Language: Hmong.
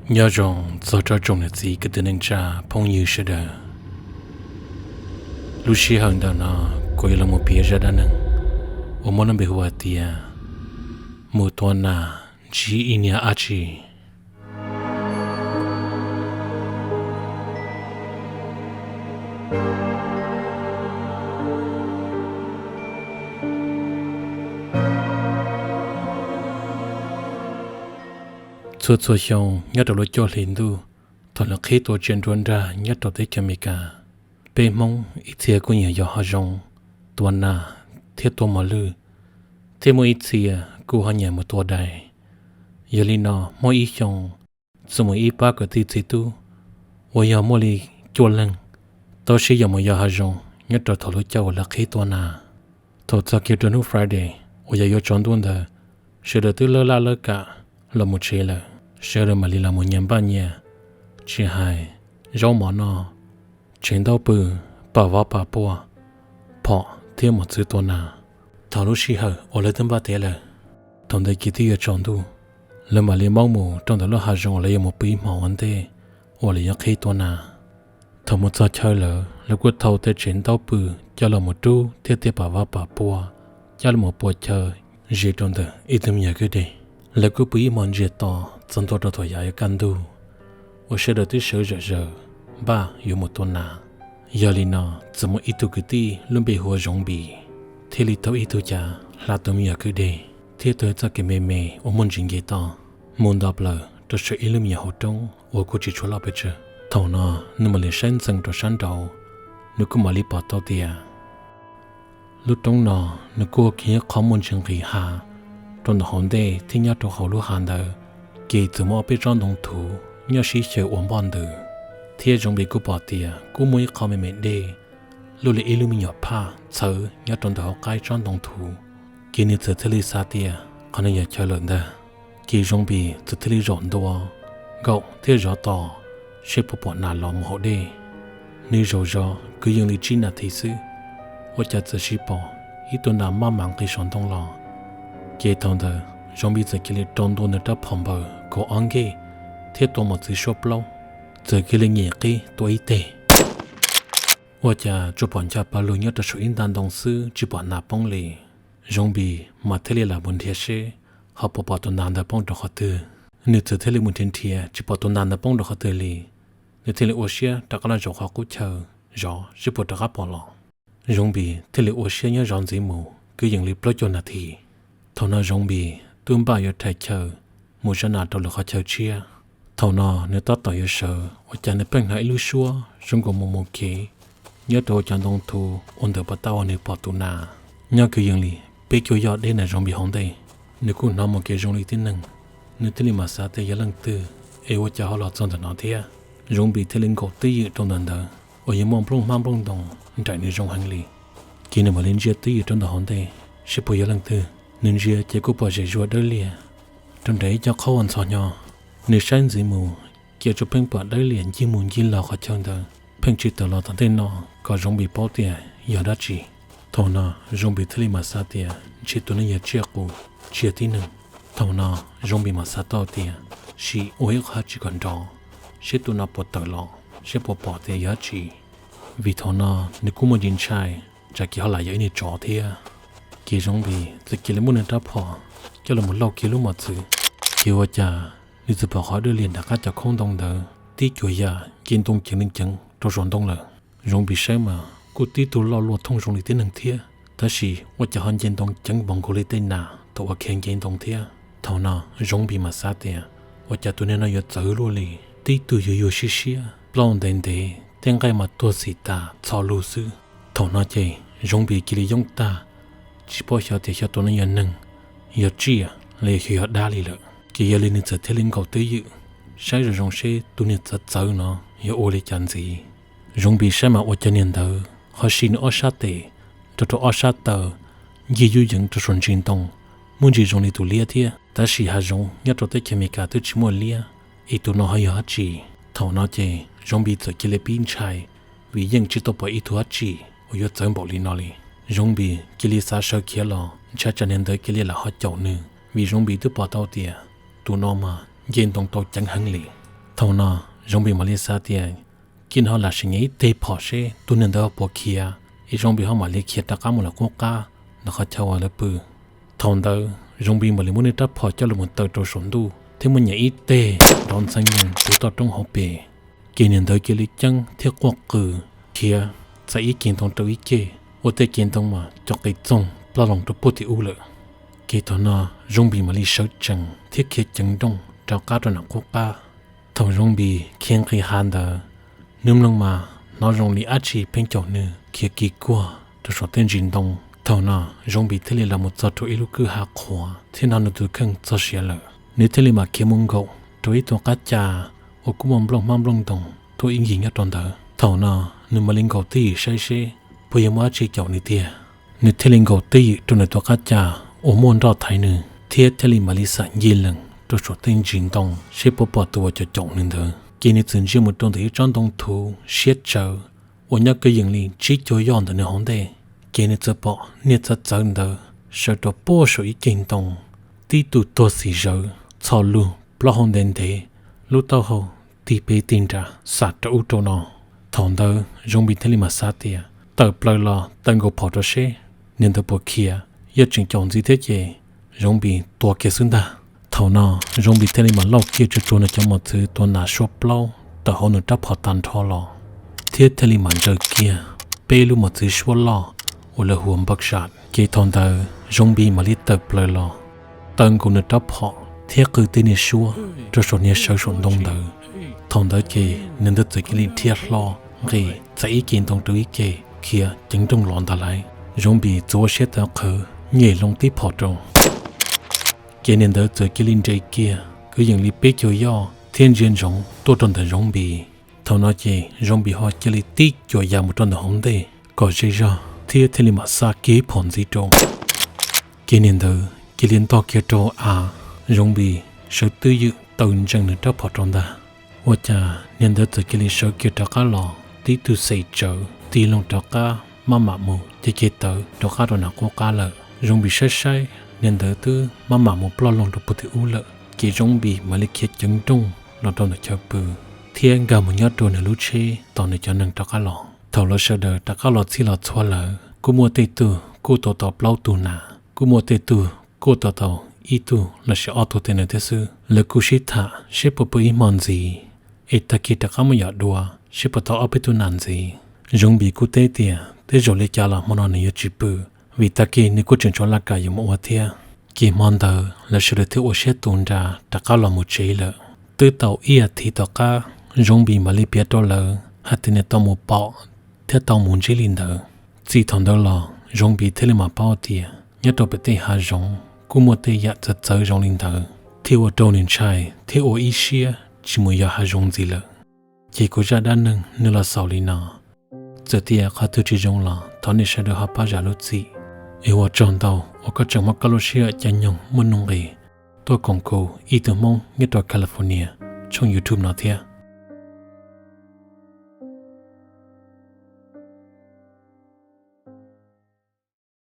Nyob zoo txog rau tsoom niam txiv kwv tij neej tsa phooj ywg sawv daws. Lub sij hawm ntawm no kuv yuav los mus piav zaj dab neeg uas muaj lub npe hu hais tias mus tua nas ntsib ib niag dab tsi. Txhua txhua xyoo nyob rau lub cuaj hli ntuj, thaum lawv qhib tua tsiaj nruab nrag nyob rau teb chaws Amelikas, peb Hmoob ib txhia kuj nyiam yos hav zoov, tua nas thiab tua mos lwj, thiab muaj ib txhia kuj ho nyiam mus tua dais. Yog li no muaj ib xyoo, txawm muaj ib pab kwv tij txiv tub uas yog muaj li cuaj leeg tau sib yaum mus yos hav zoov nyob rau thaum lub caij uas lawv qhib tua nas. Thaum txog kiag rau hnub Friday uas yog yuav tsaus ntuj ntawd, sawv daws twb lawb laj lawb kam los mus tsev lawm, sawv daws mam li los mus nyias npaj nyias, tsis hais zaub mov noj, tsev ntaub pw, pam vov pam pua, phom thiab mos txwv tua nas. Thaum lub sij hawm uas lawv twb npaj tiav lawm, thaum ntawd ces twb yuav tsaus ntuj, lawv mam li maub mus rau ntawm lub hav zoov uas lawv yuav mus pw ib hmos ua ntej uas lawv yuav qhib tua nas. Thaum mus txog chaw lawm, lawv kuj thau tej tsev ntaub pw coj los mus rub thiab tej pam vov pam pua coj los mus pua chaw ze rau ntawm ib tug me nyuam kwj deg. Lawv kuj pw ib hmos ntsiag to txog ntua rau thaum yav yuav kaj ntug uas sawv daws twb sawv zawm zaws npaj yuav mus tua nas. Yog li no, txawm muaj ib tug kwv tij lub npe hu ua Zoov Npis thiaj li tau ib tug cav hla tus me nyuam kwj deg thiab taug txoj kev me me uas muaj ntsis nce toj mus nto plaws rau saum ib lub me nyuam hauv roob uas kuj tsis tshua loj pes tsawg. Thaum no nws mam li saib ntxees rau sab nraud, nws kuj mam li pom tau tias lub roob no nws kuj ua kiag ib qho muaj ntsis nqis hav rau ntawm hauv ntej thiab nyob rau hauv lub hav ntawd ces txawm muaj ob peb tsob ntoo thuv nyob sib xyaw ua npoj ntws, thiab Zoov Npis kuj pom tias kuj muaj ib qho me me dej luaj li ib lub me nyuam phaj txhawv nyob rau ntawm hauv qab tsob ntoo thuv. Ces nws txawm thiaj li xav tias qhov no yog chaw lawm ntag. Ces Zoov Npis txawm thiaj li zaum ntua nkaum thiab zov tos seb puas pom nas los mus haus dej. Nws zaum zov kwv yees li tsib nas this xwb, ua cas txawm sis pom ib tug nas maj mam nqis saum ntoo los. Ces thaum ntawd Zoov Npis txawm cia li rau ntua nws rab phom npaws kaum ob nkej thiab tua mos txwv suab plaub, txawm cia li nyem qib tua ib teg. Ua cas tsuas pom ncha pawg lug nyob rau saum ib nta ntoo xwb tsis pom nas poob li. Zoov Npis mas thiaj li lam mus nrhiav seb ho puas pom tus nas ntawd poob rau qhov twg. Nws txawm thiaj li mus nrhiav nrhiav tsis pom tus nas ntawd poob rau qhov twg li. Nws thiaj li ua siab rov qab los zaum qhov qub chaw zov seb puas rov qab pom los. Zoov Npis thiaj li ua siab nyob zov ntxiv mus kwv yees li plaub caug nas this. Thaum no Zoov Npis twb npaj yuav rhais chaw mus zov nas rau lwm qhov chaw tshiab. Thaum no nws tab tom yuav sawv ua cas nws pheej hnov ib lub suab zoo nkaus mus mus kev nyob rau cov ntoo thuv uas ntawm pas tauj uas nws pom tus nas nyob kwv yees li peb caug yoj deb ntawm Zoov Npis hauv ntej. Nws kuj hnov mus kev zoo li tib neeg, nws thiaj li mam xav tias yog leej twg es ua cas ho los txog ntawm no thiab. Zoov Npis thiaj li nkaum twj ywm rau ntawm ntawd uas yuav muaj nplooj hmab nplooj ntoo nraim nws zoo heev li. Ces nws mam li ntsia twj ywm rau ntawm hauv ntej seb puas yog leej twg. Nws ntsia ces kuj pom zem zuag dawb liag rau nraim ib co qhaub ua ntxhov hnyo. Nws saib ntxiv mus ces tsuas pheej pom dawb liag ncig mus ncig los qhov chaw ntawd, pheej tsis tawm los tom ntej no kom Zoov Npis paub tias yog dab tsi. Thaum no Zoov Npis thiaj li mam xav tias ntshe tus no yog tsiaj qus tsis yog tib neeg. Thaum no Zoov Npis mam xav tau tias sim ua ib qho dab tsi kom nrov, seb tus no puas tawm los, seb puas pom tias yog dab tsi. Vim thaum no nws kuj muaj ntsis ntshai tsam kiag ho lam yog ib niag tsov thiab. Ces Zoov Npis txawm cia li muab nws rab phom coj los mus lauj kiag lub mos txwv. Ces ua cas nws txawm pom qhov dawb liag nram qab cov khoob ntoo ntawd tib cuag yam nce ntoo ceev li ceev rau saum ntoo lawm. Zoov Npis saib mas kuj tib tug loj luaj thooj zoo li tib neeg thiab, tab sis ua cas ho nce ntoo ceev npaum nkaus li tej nas thaum ua ke nce ntoo thiab. Thaum no Zoov Npis mam xav tias ua cas tus niag no yuav txawv luaj li, tib tug yuag yuag siab siab, plaub ntev ntev, tej nqaij mas tuag xim tas txho lug xwb. Thaum no ces Zoov Npis cia li yoog tag, tsis paub xyov tias xyov tus no yog neeg, yog tsiaj los yog xyov yog dab li lawm. Ces yog li nws txawm thiaj li nkaum twj ywm saib zoo zoo seb tus niag txawv txawv no yuav ua li cas ntxiv. Zoov Npis saib mas ua cas niag ntawd ho sim nws ob sab tes rau rau ob sab taw ncig yuj yeev rau saum ntsis ntoo, muaj ntsis zoo li tus liab thiab. Tab sis hav zoov nyob rau teb chaws Amelikas twb tsis muaj liab, es tus no ho yog dab tsi? Thaum no ces Zoov Npis txawm cia li pib ntshai, vim yeej tsis tau pom ib tug dab tsi uas yuav txawv npaum li no li. Zoov Npis cia li xav sawv khiav los ntshai tsam niag ntawd cia li lam ho caum nws, vim Zoov Npis twb pom tau tias tus no mas nce ntoo tau ceev heev li. Thaum no Zombie mam li xav tias, cia nws ho lam sim nyiam ib teg phom seb tus niag ntawd ho puas khiav, es Zombie ho mam li khiav rov qab mus lawm qub qab ntawm qhov chaw uas lawv pw. Thaum ntawd Zombie mam li muab nws rab phom coj los mus taw rau saum ntuj thiab muab nyiam ib teg nrov ntxeev nyees puv toj roob hauv pes. Ces niag ntawd cia li ceeb thiab quaj qw khiav txais ib cev ntoo rau ib ceg, ua tej cev ntoo mas cov qis txoog ploj loo rau puag tim ub lawm. Ces thaum no Zombie mam li sawv tsees thiab khiav ceev nrooj rov qab rau nram qub qab. Thaum Zombie khiav nqis hav ntawd, nws mloog mas hnov zoo li dab tsi pheej caum nws khiav kis kuag rau saum tej ntsis ntoo. Thaum no Zombie thiaj li los mus txog rau ib lub kwj ha qhuav thiab hnov nws tus kheej txog siav lawm. Nws thiaj li mam khiav mus nkaum rau ib tug qab ca uas kuj muaj nplooj hmab nplooj ntoos tuaj ib ncig nyob rau ntawd. Thaum no nws mam li nkaum twj ywm saib seb puas yuav muaj dab tsi caum nws tiag. Nws thiaj li nkaum twj ywm rau nws tus qab ca uas muaj nroj thaiv nws thiab thiaj li mam li xam ncig lees rau saum tej ntsis ntoo seb puas pom tus uas caum caum nws ntawd. Ces nws txawm ntsia mus rau ntawm ib tsob ntoo thuv siab tsawv uas nyob kwv yees li tsib caug yoj ntawm nws hauv ntej. Ces nws txawm pom niag txawv txawv ntawd sawv rau puag saum ib ceg ntoo, tib tug tuag xim zawv txhos lug plaub hau ntev ntev, lub taub hau tig pem tig nram xam rau ub rau no. Thaum ntawd Zombie thiaj li mam xav tias tawm plaws los taw nkaus phom rau seb niag ntawd puas khiav, yog tseem caum ntxiv thiab ces Zombie tua kiag xwb ntag. Thaum no Zombie thiaj li mam lauj kiag tsuag tsuag nws cov mos txwv tua nas suab plaub tawm hauv nws rab phom tag nrho los, thiab thiaj li mam ntsaws kiag peb lub mos txwv suab loj uas lawv hu ua buckshot. Ces thaum ntawd Zombie mam li tawm plaws los taw nkaus nws rab phom thiab qw tej niag suab rau saum niag sawv saum ntoo ntawd. Thaum ntawd ces nws ntawd txawm cia li dhia hlo nqis txais ib ceg ntoo rau ib ceg khiav ceev nrooj los ntag lauj. Zombie txawm ua siab tawv qhawv nyem loo tib phom rau. Ces niag ntawd txawm cia li nres kiag kwv yees li peb caug yoj thiab ntsia ntsoov tuaj rau ntawm Zombie. Thaum no ces Zombie ho cia li tib cuam ya mus rau ntawm hauv ntej kom ze zog thiab thiaj li mam xa kiag ib phom ntxiv rau. Ces niag ntawd cia li ntog kiag rau av, Zombie sawv twj ywm taw ntsees nws rab phom rau ntag. Ua cas niag ntawd txawm cia li sawv kiag rov qab los tib tug xes tsawv tig loo rov qab maj mam mus ceg ceg tawv rov qab rau nram qub qab lawm. Zombie saib saib niag ntawd twb maj mam mus ploj loo rau puag tim ub lawm, ces Zombie mam li khiav ceev nrooj los rau ntawm chaw pw thiab nkag mus nyob rau nws lub tsheb tos nws cov neeg rov qab los. Thaum lawv sawv daws rov qab los txhij los txhua lawm, kuj muaj tej tug kuj tua tau plaub tug nas, kuj muaj tej tug kuj tua tau ib tug lossis ob tug tej neeg thiab xwb. Lawv kuj sib tham seb puas pw ib hmo ntxiv es tag kis rov qab mus yos dua seb puas tau ob peb tug nas ntxiv. Zombie kuj teb tias tej zaum li cas los hmo no nws yuav tsis pw, vim tag kis nws kuj tseem tshuav laj kam yuav mus ua thiab. Ces hmo ntawd lawv sawv daws thiaj ua siab tu nra rov qab los mus tsev lawm. Twb tau ib as thiv tom qab, Zombie mam li piav rau lawv hais tias nws tau mus pom thiab tau mus ntsib li ntawd. Txij thaum ntawd los Zombie thiaj li mam paub tias nyob rau pem tej hav zoov kuj muaj tej yam txawv txawv zoo li ntawd, thiaj ua rau nws ntshai thiab ua ib siab tsis mus yos hav zoov ntxiv lawm. Ces kuv zaj dab neeg nws los xaus li no. Txawm tias qhov twg tsis zoo los thov nej sawv daws ho pab zam lub txim. Es ua tsaug ntau uas koj tseem muab koj lub sij hawm caij nyoog muaj nuj nqis tuaj koom kuv ib tug Hmoob nyob rau California tshooj YouTube no thiab.